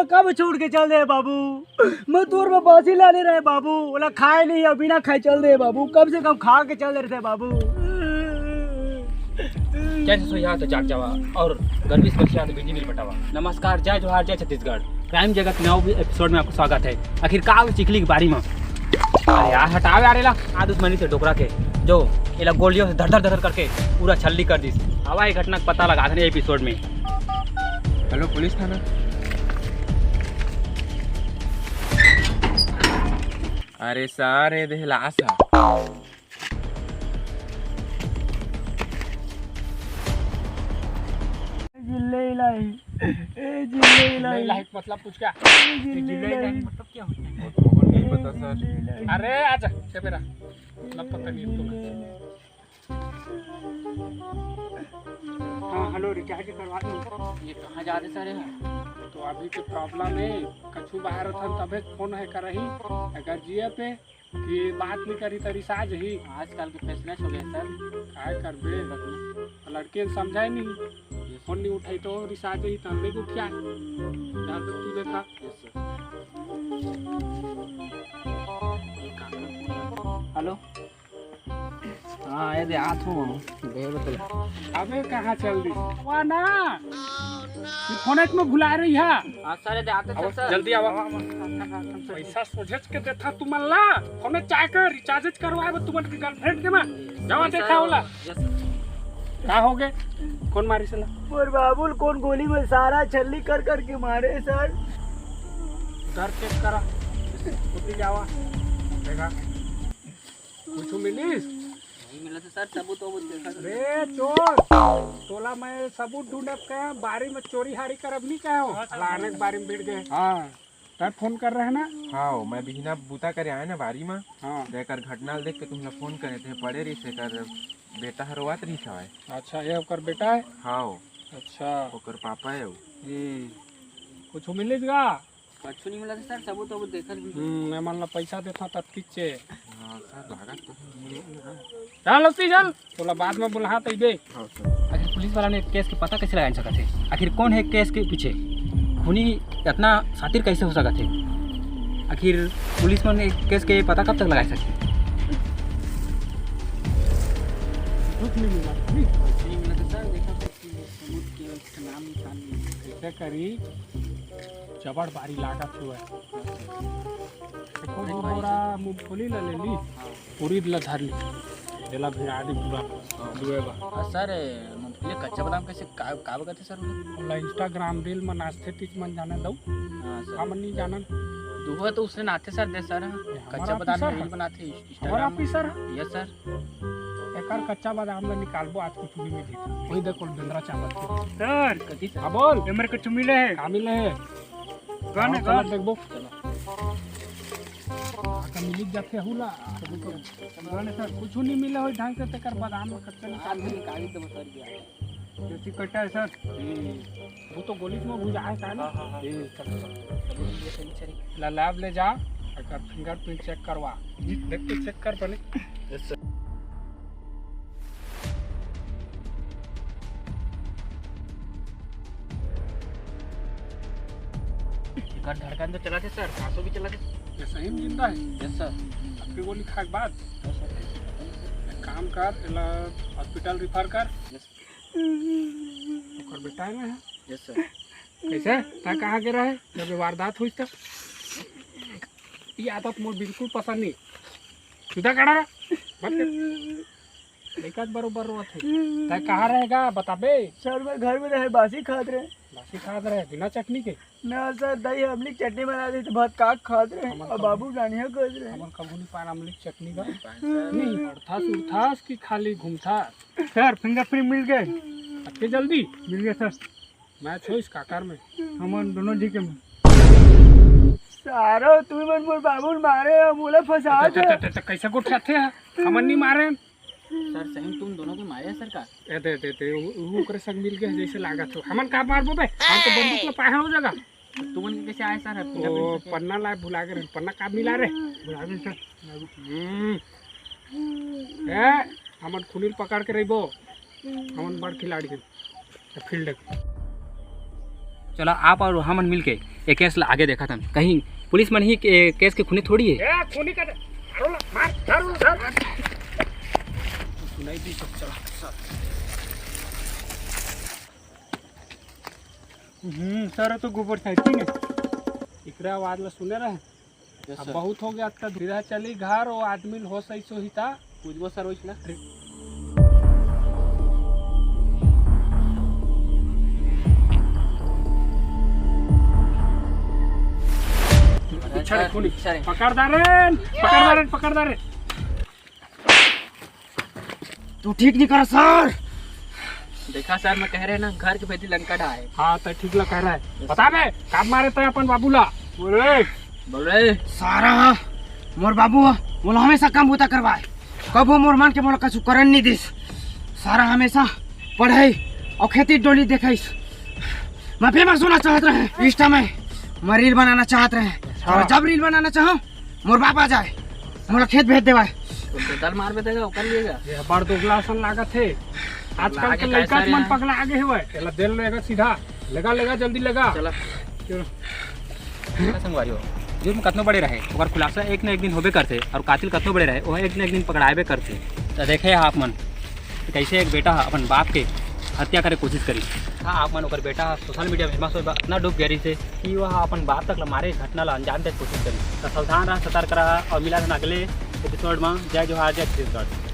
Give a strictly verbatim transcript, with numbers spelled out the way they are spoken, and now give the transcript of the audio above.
कब छोड़ के चल दे बाबू? मैं तोर में बासी लाने रहे बाबू, ओला खाए नहीं, अभी ना खाए चल दे बाबू, कम से कम खा के चल दे रहे बाबू। जय से सोइहा तो जाग जावा और गर्मी से बचिहा तो बिजली बिल पटावा। नमस्कार, जय जोहार, जय छत्तीसगढ़। क्राइम जगत नौ एपिसोड में आपको स्वागत है। आखिर का हुई चिखली के बारी में? अरे यार, हटाओ यार, एला आ दुश्मनी से डोकरा के, जो एला गोलियों से धर धर धर धर करके पूरा छल्ली कर दिस। आवा, ये घटना का पता लगा देने एपिसोड में। हेलो, पुलिस थाना। अरे सर, ये देह लाश है। जिल्ले इलाही, ए जिल्ले इलाही। जिल्ले इलाही मतलब कुछ क्या? ए जिल्ले जिल्ले इलाही इलाही। मतलब क्या होता है? वो तो हमको नहीं पता सर। अरे आजा, ये मेरा मतलब पता नहीं है तुम्हें। हाँ, हेलो, रिचार्ज करवा दो। ये कहाँ जा रहे सर? तो अभी तो प्रॉब्लम है, कछु बाहर होथन तबे फोन है करही, अगर जिए पे कि बात नहीं करी तो रिचार्ज ही। आजकल के फैशन हो गया सर। काय करबे? लड़के ने समझाए नहीं, फोन नहीं उठाई तो रिचार्ज ही तब नहीं उठिया। यहाँ तक तू देखा। हेलो। हाँ, ये दे, आत हूँ, भेड़ बतला। अबे, कहाँ चल दी? वाह ना, ये फोन में भुला रही है। हाँ, सर, ये दे, आते अब सर, सर। जल्दी आवा। पैसा सोझेच के देथा तुमन ला, फोन चाय कर, रिचार्ज करवाए बा तुमन के गर्लफ्रेंड के माँ। जावा सर, देखा होला। Yes sir. का हो गए? कौन मारी सला? मोर बाबुल कौन गोली में सारा छल्ली कर करके मारे सर। घर चेक करा, उठी जावा, देखा। कुछ मिलिस? नहीं मिला तो सर, सबूत वबूत देखा तो। रे चोर, तोला मैं सबूत ढूंढब कहे, बारी में चोरी हारी करब नहीं कहे हो। हाँ, सर। फलाने के बारी में बिड़ गए। हाँ, तब फोन कर रहे ना? हाँ, मैं बिहना बूता करे आए ना बारी में। हाँ। तो एकर घटना ल देख के तुमला फोन करे थे, पड़े रही से कर बेटा हर रोवत रही सवाए। अच्छा, ये ओकर बेटा है? हाँ। अच्छा। ओकर पापा है वो। हम्म, कुछ मिलिस गा? कछु नहीं मिला था सर, सबूत वबूत देखत भी। हम्म, मैं मन ला पैसा देता तब किच्चे। हाँ सर, लागत तो है। चल लौसी चल, तोला बाद में बुलाहा तइबे। हाँ सर। आखिर पुलिस वाला ने केस के पता कैसे लगा सकत है? आखिर कौन है केस के पीछे? खूनी इतना शातिर कैसे हो सकत है? आखिर पुलिस मन ने केस के पता कब तक लगा सकते? कुछ नहीं मिला। कुछ नहीं मिला तो सर, देखो सर, कि सबूत के नाम निशान नहीं है। कैसे करी? जबड़ बारी लागत हुआ। देखो, वो मोरा मूंगफली ला ले ली, हाँ। उरीद ला धर ली, एला भिड़ा दी पूरा दुए बा। हाँ, सर, मूंगफली कच्चा बादाम कैसे का, का बगत है सर? ओला Instagram reel में नाचथे तीच मन जाने दऊ। हाँ, सर। हमन नहीं जानन। दुहो तो उसने नाथे सर, दे सर, ये हमारा कच्चा बादाम ऑफिसर reel है। बनाथे। हमारा Instagram में। ऑफिसर है। Yes sir. एकर कच्चा बादाम ला निकालबो, आज कुछ भी मिलही। वही देखो, बेंदरा चावल। सर, कथी सर? हाँ, बोल। ये मेरे को चुमी ले है। का मिले है? कौन है, हाँ, चलो कौन? देखबो। आके मिल जाते हुला। कौन है सर? कुछ नहीं मिले हो ढंग से, तेकर बादाम में कच्चा निकाल दे। निकाली तो बता दिया। जैसी कट्टा है सर। हम्म। वो तो गोली में भुजा है, का ना? हाँ, हाँ, हाँ। ए, चल, चल। चलो, ये सही, सही। ला lab ले जा, एकर fingerprint check करवा। देख के check कर पहले। Yes sir. एकर धड़कन तो चला थे सर, सांसों भी चला थे। ये सही में जिंदा है? Yes sir. आपकी गोली खाए के बाद? Yes sir. एक काम कर, एला hospital refer कर। यस। ओकर बेटा है ना? Yes sir. कैसे? तैं कहाँ गे रहे, जब ये वारदात हुई त? ये आदत मोर बिल्कुल पसंद नहीं। सीधा खड़ा रह। मत कर। लइका बरोबर रोवत है। तैं कहाँ रहेगा, बताबे? सर, मैं घर में रहे, बासी खात रहे। बासी खात रहे, बिना चटनी के? ना सर, दाई अमली के चटनी बना देते, भात का खात रहे। हमन और कभू बाबू गानिया खात रहे। हमन कभू नहीं पान अमली के चटनी का। नहीं। पढ़थस उठथस कि खाली घूमथस? सर, fingerprint मिल गए। अतके जल्दी? मिल गए सर। Match होइस काकर में? हमन दोनों जी के में। सारो, तुम मन मोर बाबू ल मारे हो, मोला फंसा त, त, दे। त, त, त, कैसे गोठियाथे ह? हमन नहीं मारे। सर, सही में तुम दोनों के मारे हैं सर का? ए, दे, दे, दे, वो, वो ओकरे संग मिल गए जैसे लागत हो। हमन का मारबो बे? हम तो बंदूक ले पाए हो जगह। तुमन के कैसे आए सर? ओ, पन्ना लाए भुला गए रहे। पन्ना का मिला रे? भुला गए सर। हम्म। ए, हमन खुनिल पकड़ के रहिबो। हमन बड़ खिलाड़ी हैं। Field। चला, आप और हमन मिलके ये केस ला आगे देखत हन। कहीं पुलिस मन ही के, केस के खूनी थोड़ी है। ए, खूनी कर दे। मारो ला, मार, मारो ला, मार। सुनाई दी सब, चला, चला। हम्म, सर, तो गोबर साइकिल है। एकरा आवाज ला सुने रहे। अब बहुत हो गया, अब तो सीधा चली घर, वो आदमी ल होश ऐसो ही था। पूछबो सर, वही ना। पीछा रे, खूनी। पीछा रे। पकड़ दारेन, पकड़ दारेन, पकड़ दारेन। तू ठीक नहीं करा सर। देखा सर, मैं कह रहे ना, घर के भेदी लंका ढाए। हाँ, तो ठीक ला कह रहा है। बता बे, काब मारे तय अपन बाबू ला? बोल रे। बोल रे। सारा मोर बाबू मोला हमेशा काम बूता करवाए, कबो मोर मन के मोला कछु करन नहीं दिस। सारा हमेशा पढ़ाई और खेती डोली देखइस। मैं फेमस होना चाहत रहे, इंस्टा में मैं रील बनाना चाहत रहे। अच्छा। और जब रील बनाना चाहूँ, मोर बाप आ जाए, मोला खेत भेज देवाए। तो दल मार में देगा, ओकर लिए जा। ये बड़ दोगला असन लागत है। आजकल के लइका मन पगला आगे हवय। एला दे लेगा सीधा। लेगा, लेगा, जल्दी लेगा। चला। चलो। संगवारी हो, जुर्म कतनो बड़े रहे, ओकर खुलासा एक न एक दिन होबे करथे, और कातिल कतनो बड़े रहे, वह एक न एक दिन पकड़ाएबे करथे। तो देखे आप मन, कैसे एक बेटा ह अपन बाप के हत्या करे कोशिश करी। हाँ, आप मन ओकर बेटा ह सोशल मीडिया में फेमस होए बर अतना डूब गे रहिसे कि वह अपन बाप तक ल मारे के घटना ल अंजाम दे के कोशिश करी। तो सावधान रहा, सतर्क रहा और मिला था अगले एपिसोड में। जय जोहार, जय छत्तीसगढ़।